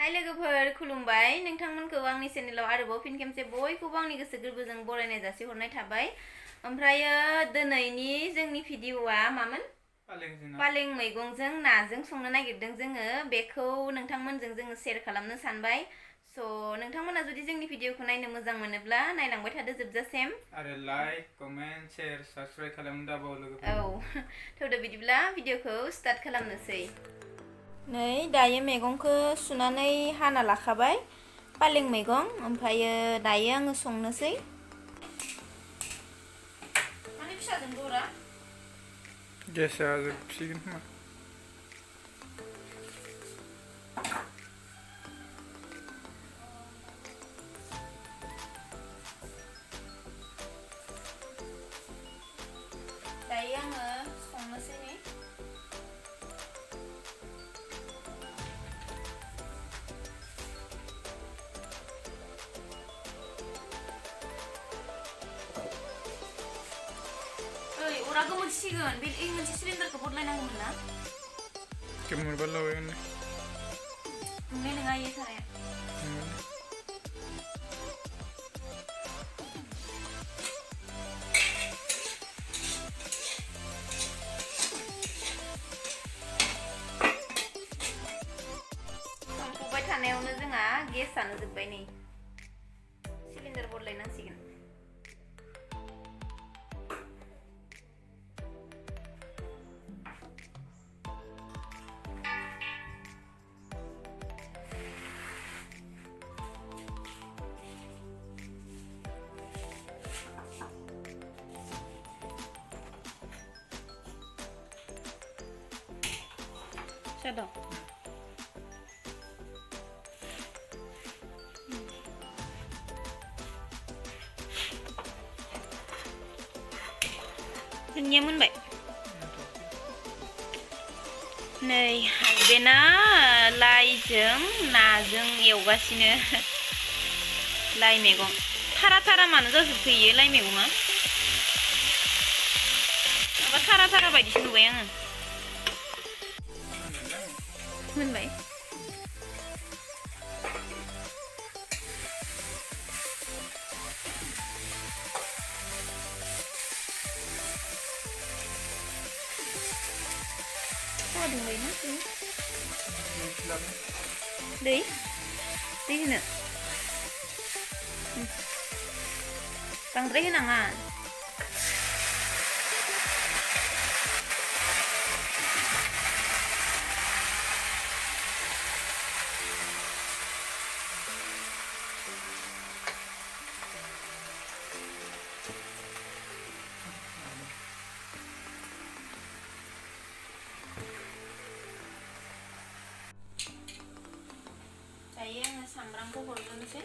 हाय लोगोफोर खुलुमबाय नोंथांमोनखौ आंनि चेनेलाव आरोबाव फिन खेमसे बयखौबो आंनि गोसो गोरबोजों बरायनाय जासिहरनाय थाबाय। ओमफ्रायो दिनैनि जोंनि भिडिअआ मामोन? पालें मैगंजों नाजों संनो नागिरदों जोङो। बेखौ नोंथांमोनजों जोङो शेयार खालामनो सानबाय। स' नोंथांमोना जुदि जोंनि भिडिअखौ नायनो मोजां मोनोब्ला नायलांबाय थादो जोबजासिम। आरो लाइक, कमेन्ट, शेयार, साबस्क्राइब खालामनो दाबाव लोगोफोर। औ थौदो बिदिब्ला भिडिअखौ स्टार्ट खालामनोसै। नै दायो मैगंखौ सुनानै हाना लाखाबाय पालें मैगं। ओमफ्रायो दायो आङो संनोसै। माने फिसाजों दरा गेसआ जोबसिगोन खोमा। दायो आङो संनोसै नै। ओइ अरा गोमोरसिगोन बे मोनसे सिलिन्डारखौ बदलायनांगौमोन ना? गोमोरबा लाबायगोन दे। नंनाय नङा इयो साराया। संफुबाय थानायावनो जोंहा गेसआनो जोब्बाय नै। सिलिन्डार बदलायनांसिगोन। Shadow. Dunia moonbaय नै बेना लाइजों नाजों एवगासिनो। लाइ मैगं थारा थारा मानो जाजोबखो लाइ मैगङा? माबा थारा थारा बायदिसो नुबाय आङो। मोनबाय? दुंबायना दै होनो बांद्राय होनाङा। दायो आङो सामब्रामखौ हरग्रोनोसै।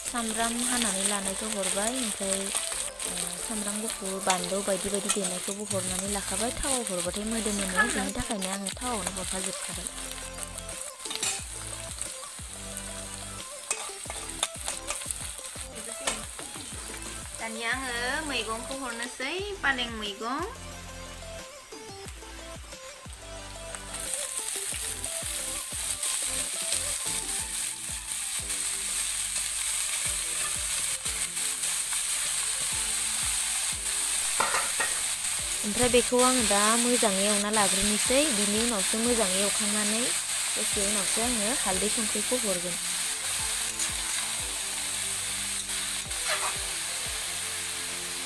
सामब्राम हानानै लानायखौ हरबाय। ओमफ्राय सामब्राम गुफुर बानलु बायदि बायदि देनायखौबो हरनानै लाखाबाय। थावाव हरबाथाय मोदोमोनो, बेनि थाखायनो आङो थावावनो हरफाजोबखाबाय। दानिया आङो मैगंखौ हरनोसै पालें मैगं। ओमफ्राय बेखौ आङो दा मोजाङै एवना लाग्रोनोसै। बिनि उनावसो मोजाङै एवखांनानै दसे उनावसो आङो हालदै संख्रिखौ हरगोन।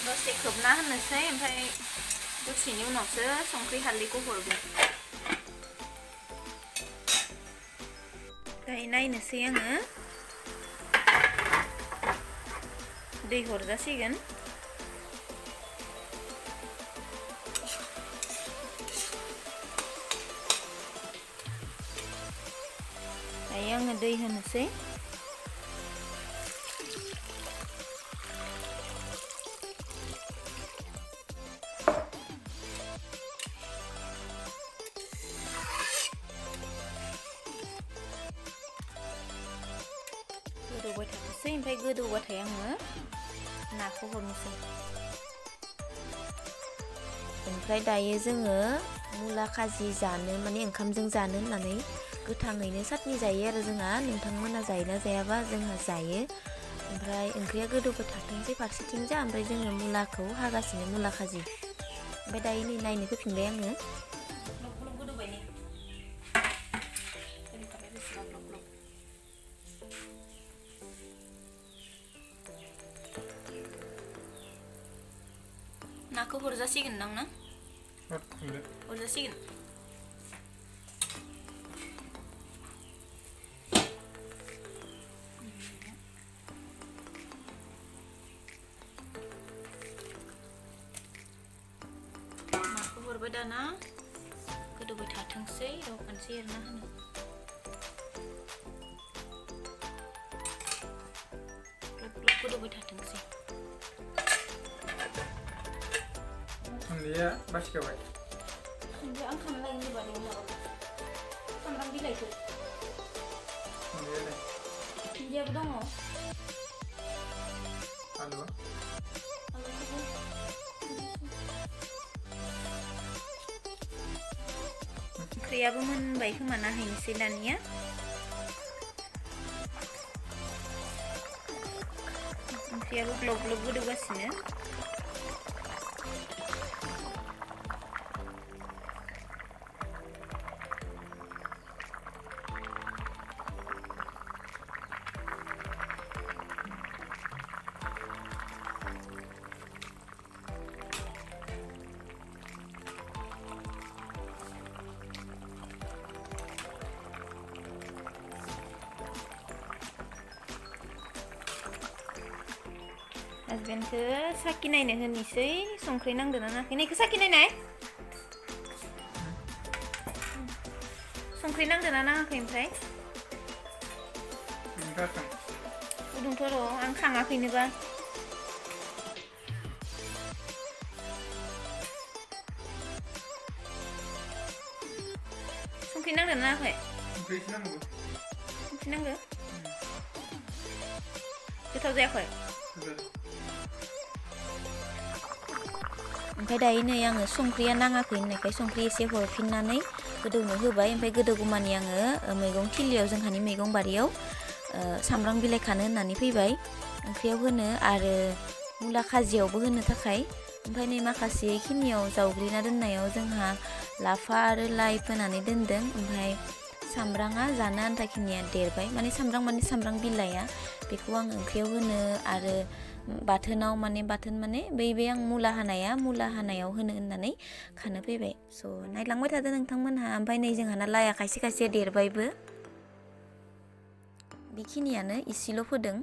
दसे खोबना होनोसै, ओमफ्राय दसेनि उनावसो संख्रि हालदैखौ हरगोन। दायो नायनोसै आङो। दै हरजासिगोन। दायो आङो दै होनोसै। गोदौबाथाय आङो नाखौ हरनोसै ओमफ्राय दायो जोङो मुला खाजि जानो माने ओंखामजों जानो होननानै गोथाङैनो सातनि जायो आरो जोंहा नोंथांमोना जायोना जायाबा जोंहा जायो ओमफ्राय ओंख्रिया गोदौबाय थाथोंसै फारसेथिं जा ओमफ्राय जोङो मुलाखौ हागासिनो मुला खाजि ओमफ्राय दायो नै नायनो फैफिनबाय आङो ग्लब ग्लब गोदौबाय नै गोदौखाबाय बेसेबा ग्लब ग्लब नाखौ हरजासिगोन दां ना हरजासिगोन नाखौ हरबाय दाना गोदौबाय थाथोंसै र' खनसे एरना होनो ग्लब ग्लब गोदौबाय थाथोंसै दुन्दिया बासिखाबाय दुन्दिया आं खानो लायो होनबा दे माबाखौ सामब्राम बिलाइखौ दुन्दियालाय दुन्दियाबो दङ आलुआ ओंख्रियाबो मोनबाय खोमा नायहैनोसै दानिया ओंख्रियाबो ग्लब ग्लब गोदौगासिनो हासबेन्डखौ साखि नायनो होनोसै संख्रि नांदोंना नाङाखै नैखौ साखि नायनाय संख्रि नांदोंना नाङाखै ओमफ्राय गुदुंथ' र' आं खाङाखैनोबा संख्रि नांदोंना नाङाखै संख्रि नांगौ गोथाव जायाखै ओमफ्राय दायो नै आङो संख्रिया नाङाखै होननायखाय संख्रि एसे हरफिननानै गोदौनो होबाय ओमफ्राय गोदौगौमानि आङो मैगं थिलियाव जोंहानि मैगं बारियाव सामब्राम बिलाइ खानो होननानै फैबाय ओंख्रियाव होनो आरो मुला खाजियावबो होनो थाखाय ओमफ्राय नै माखासे खिनियाव जावग्लिना दोननायाव जोंहा लाफा आरो लाइ फोनानै दोनदों ओमफ्राय सामब्रामा जानो आन्थाखिनिया देरबाय माने सामब्राम बिलाइया बेखौ आं ओंख्रियाव होनो आरो बाथोनाव बाथोन माने बै आं मुला हानायाव होनो होननानै खानो फैबाय स' नायलांबाय थादो नोंथांमोनहा ओमफ्राय नै जोंहाना लाइया खायसे खायसे देरबायबो बेखिनियानो इसेल' फोदों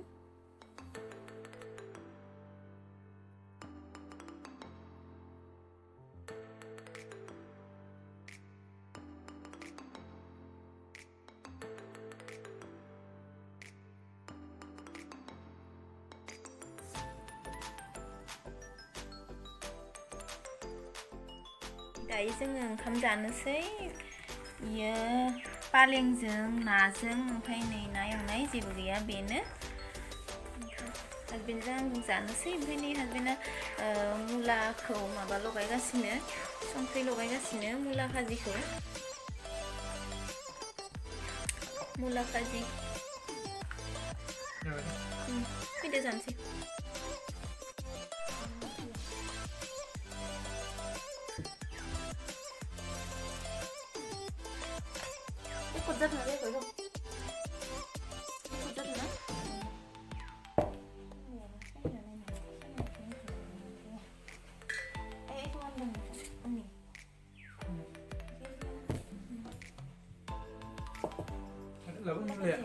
दायो जोङो ओंखाम जानोसै बियो पालेंजों नाजों ओमफ्राय नै ना एवनाय जेबो गैया बेनो हासबेन्डजों आं जानोसै ओमफ्राय नै हासबेन्डआ मुलाखौ माबा लगायगासिनो संख्रि लगायगासिनो मुला खाजिखौ मुला खाजि फैदो जानोसै Ikut dulu ya, ikut. Ikut dulu. Itu ambil ini. Lalu boleh ya?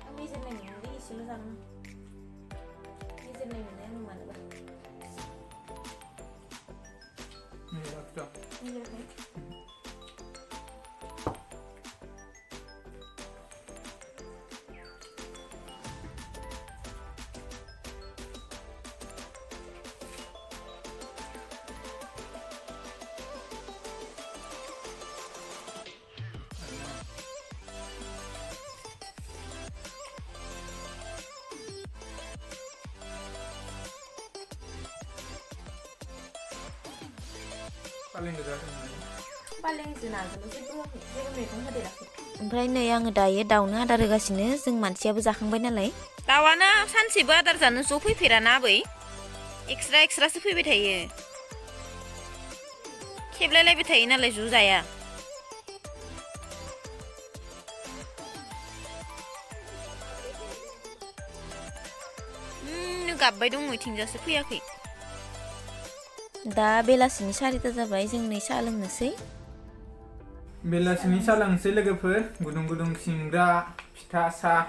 Ambil sini nih, nanti isi lu sana. Ini sini nih, yang mana bah? Ini waktu. Ini ya, kan? Paleng goजा होनानै पालेंजों नाजोंल' जेबो होआखै जेबो मैगं होदेराखै ओमफ्राय नै आङो दायो दाउनो आदार होगासिनो जों मानसियाबो जाखांबाय नालाय दाउआनो सानसेबो आदार जानो ज' फैफेराना आबै एक्सट्रा एक्सट्रासो फैबाय थायो खेबलायलायबाय थायो नालाय ज' जाया गाबबाय दं इथिंजासो फैयाखै दा बेलासिनि 4ता जाबाय जों नै साहा लोंनोसै बेलासिनि साहा लोंनोसै लोगोफोर गुदुं गुदुं सिंग्रा फिथा साहा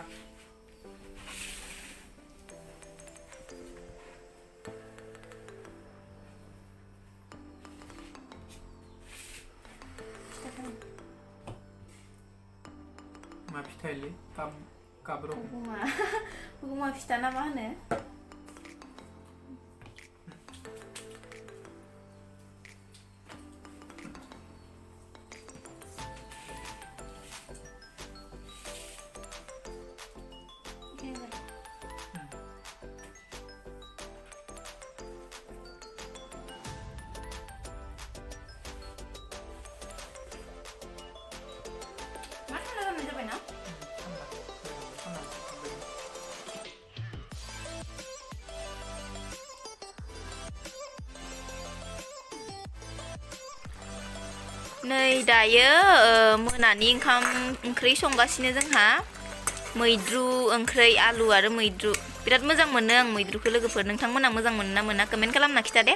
मा फिथाइलै काब्र' हुगुमा फिथा ना मा होनो नै दायो मोनानि ओंखाम ओंख्रि संगासिनो जोंहा मैद्रु ओंख्रै आलु आरो मैद्रु बिराद मोजां मोनो आं मैद्रुखौ लोगोफोर नोंथांमोना मोजां मोनो ना मोना कमेन्ट खालामना खिथा दे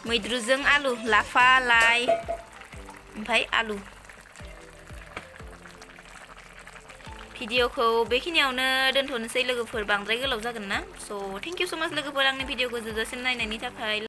मैद्रुजों आलु लाफा लाइ ओमफ्राय आलु भिडिअखौ बेखिनियावनो दोनथ'नोसै लोगोफोर बांद्राय गोलाव जागोन ना स' थेंक इउ स' माच लोगोफोर आंनि भिडिअखौ जोबजासिम नायनायनि थाखाय